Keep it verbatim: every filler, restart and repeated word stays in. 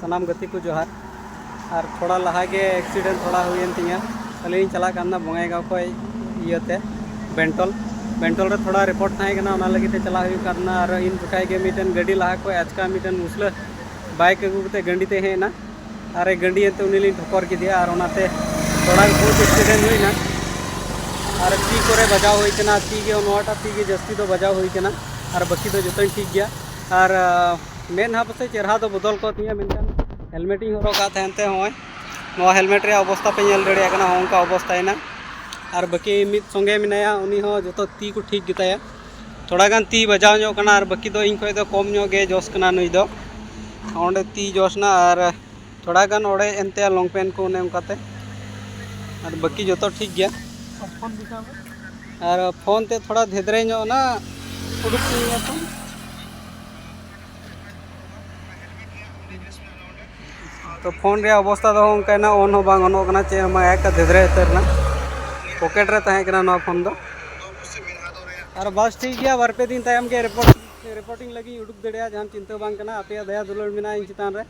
ᱥᱟᱱᱟᱢ ᱜᱟᱛᱮ ᱠᱚ ᱡᱚᱦᱟᱨ᱾ ᱟᱨ ᱛᱷᱚᱲᱟ ᱞᱟᱦᱟ ᱜᱮ ᱮᱠᱥᱤᱰᱮᱱᱴ ᱛᱷᱚᱲᱟ ᱦᱩᱭᱮᱱ ᱛᱤᱧᱟᱹ᱾ ᱟᱹᱞᱤᱧ ᱞᱤᱧ ᱪᱟᱞᱟᱜ ᱠᱟᱱ ᱛᱟᱦᱮᱱᱟ ᱵᱚᱸᱜᱟᱭᱜᱟᱸᱣ ᱠᱷᱚᱱ ᱤᱭᱟᱹᱛᱮ ᱵᱮᱱᱴᱚᱞ᱾ ᱵᱮᱱᱴᱚᱞ ᱨᱮ ᱛᱷᱚᱲᱟ ᱨᱤᱯᱳᱨᱴ ᱛᱟᱦᱮᱸ ᱠᱟᱱᱟ, ᱚᱱᱟ ᱞᱟᱹᱜᱤᱫ ᱛᱮ ᱪᱟᱞᱟᱜ ᱦᱩᱭᱩᱜ ᱠᱟᱱ ᱛᱟᱦᱮᱱᱟ᱾ ᱟᱨ ᱤᱧ ᱡᱚᱠᱷᱟᱡ ᱜᱮ ᱢᱤᱫᱴᱮᱱ ᱜᱟᱹᱰᱤ ᱞᱟᱦᱟ ᱠᱷᱚᱱ ᱟᱪᱠᱟ ᱢᱤᱫᱴᱮᱱ ᱢᱩᱥᱞᱟᱹ ᱵᱟᱭᱤᱠ ᱟᱹᱜᱩ ᱠᱟᱛᱮ ᱜᱟᱹᱰᱤ ᱛᱮ ᱦᱮᱡ ᱮᱱᱟ᱾ ᱟᱨ ᱮ ᱜᱟᱹᱰᱤ ᱮᱱᱛᱮ ᱩᱱᱤ ᱞᱤᱧ ᱴᱷᱚᱠᱚᱨ ᱠᱮᱫᱮᱭᱟ᱾ ᱟᱨ ᱚᱱᱟᱛᱮ ᱛᱷᱚᱲᱟ ᱵᱚᱦᱩᱛ ᱮᱠᱥᱤᱰᱮᱱᱴ ᱦᱩᱭᱱᱟ᱾ ᱟᱨ ᱛᱤ ᱠᱚᱨᱮ ᱵᱟᱡᱟᱣ ᱦᱩᱭ ᱠᱟᱱᱟ, ᱛᱤ ᱜᱮ, ᱱᱚᱣᱟᱴᱟᱜ ᱛᱤ ᱜᱮ ᱡᱟᱹᱥᱛᱤ ᱫᱚ ᱵᱟᱡᱟᱣ ᱦᱩᱭ ᱠᱟᱱᱟ᱾ ᱟᱨ ᱵᱟᱹᱠᱤ ᱫᱚ ᱡᱚᱛᱚᱧ ᱴᱷᱤᱠ ᱜᱮᱭᱟ᱾ ᱟᱨ ᱢᱮᱫᱦᱟ ᱯᱟᱥᱮ ᱪᱮᱦᱨᱟ ᱫᱚ ᱵᱚᱫᱚᱞ ᱠᱚᱜ ᱛᱤᱧᱟᱹ, ᱢᱮᱱᱠᱷᱟᱱ ᱦᱮᱞᱢᱮᱴ ᱤᱧ ᱦᱚᱨᱚᱜ ᱠᱟᱜ ᱛᱟᱦᱮᱱ ᱛᱮ ᱱᱚᱜᱼᱚᱭ ᱱᱚᱣᱟ ᱦᱮᱞᱢᱮᱴ ᱨᱮᱭᱟᱜ ᱚᱵᱚᱥᱛᱟ ᱯᱮ ᱧᱮᱞ ᱫᱟᱲᱮᱭᱟᱜ ᱠᱟᱱᱟ, ᱦᱚᱸ ᱚᱱᱠᱟ ᱚᱵᱚᱥᱛᱟᱭᱮᱱᱟ᱾ ᱟᱨ ᱵᱟᱹᱠᱤ ᱢᱤᱫ ᱥᱚᱸᱜᱮ ᱢᱮᱱᱟᱭᱟ, ᱩᱱᱤ ᱦᱚᱸ ᱡᱚᱛᱚ ᱛᱤ ᱠᱚ ᱴᱷᱤᱠ ᱜᱮᱛᱟᱭᱟ᱾ ᱛᱷᱚᱲᱟ ᱜᱟᱱ ᱛᱤ ᱵᱟᱡᱟᱣ ᱧᱚᱜ ᱠᱟᱱᱟ, ᱟᱨ ᱵᱟᱹᱠᱤ ᱫᱚ ᱤᱧ ᱠᱷᱚᱡ ᱫᱚ ᱠᱚᱢ ᱧᱚᱜ ᱜᱮ ᱡᱚᱥ ᱠᱟᱱᱟ ᱱᱩᱭ ᱫᱚ᱾ ᱚᱸᱰᱮ ᱛᱤ ᱡᱚᱥ ᱱᱟ ᱟᱨ ᱛᱷᱚᱲᱟ ᱜᱟᱱ ᱚᱲᱮᱡ ᱮᱱ ᱛᱟᱭᱟ ᱞᱚᱝ ᱯᱮᱱ ᱠᱚ, ᱚᱱᱮ ᱚᱱᱠᱟᱛᱮ᱾ ᱟᱨ ᱵᱟᱹᱠᱤ ᱡᱚᱛᱚ ᱴᱷᱤᱠ ᱜᱮᱭᱟ᱾ ᱟᱨ ᱯᱷᱳᱱ ᱛᱮ ᱛᱷᱚᱲᱟ ᱫᱷᱮᱫᱨᱮ ᱧᱚᱜ ᱱᱟ, ᱩᱰᱩᱠ ᱛᱤᱧ ᱜᱮᱭᱟ ᱯᱷᱳᱱ᱾ ᱛᱚ ᱯᱷᱳᱱ ᱨᱮᱭᱟᱜ ᱚᱵᱚᱥᱛᱟ ᱫᱚ ᱚᱱᱠᱟᱭᱮᱱᱟ, ᱚᱱ ᱦᱚᱸ ᱵᱟᱝ ᱚᱱᱚᱜ ᱠᱟᱱᱟ, ᱪᱮᱫ ᱦᱚᱸ ᱵᱟᱝ, ᱮᱠ ᱫᱷᱮᱫᱨᱮ ᱩᱛᱟᱹᱨ ᱮᱱᱟ᱾ ᱯᱚᱠᱮᱴ ᱨᱮ ᱛᱟᱦᱮᱸ ᱠᱟᱱᱟ ᱱᱚᱣᱟ ᱯᱷᱳᱱ ᱫᱚ᱾ ᱟᱨ ᱵᱟᱥ ᱴᱷᱤᱠ ᱜᱮᱭᱟ, ᱵᱟᱨ ᱯᱮ ᱫᱤᱱ ᱛᱟᱭᱚᱢ ᱜᱮ ᱨᱤᱯᱳᱨᱴ ᱨᱤᱯᱳᱨᱴᱤᱝ ᱞᱟᱹᱜᱤᱫ ᱤᱧ ᱩᱰᱩᱠ ᱫᱟᱲᱮᱭᱟᱜᱼᱟ, ᱡᱟᱦᱟᱱ ᱪᱤᱱᱛᱟᱹ ᱵᱟᱝ ᱠᱟᱱᱟ᱾ ᱟᱯᱮᱭᱟᱜ ᱫᱟᱭᱟ ᱫᱩᱞᱟᱹᱲ ᱢᱮᱱᱟᱜᱼᱟ ᱤᱧ ᱪᱮᱛᱟᱱ ᱨᱮ᱾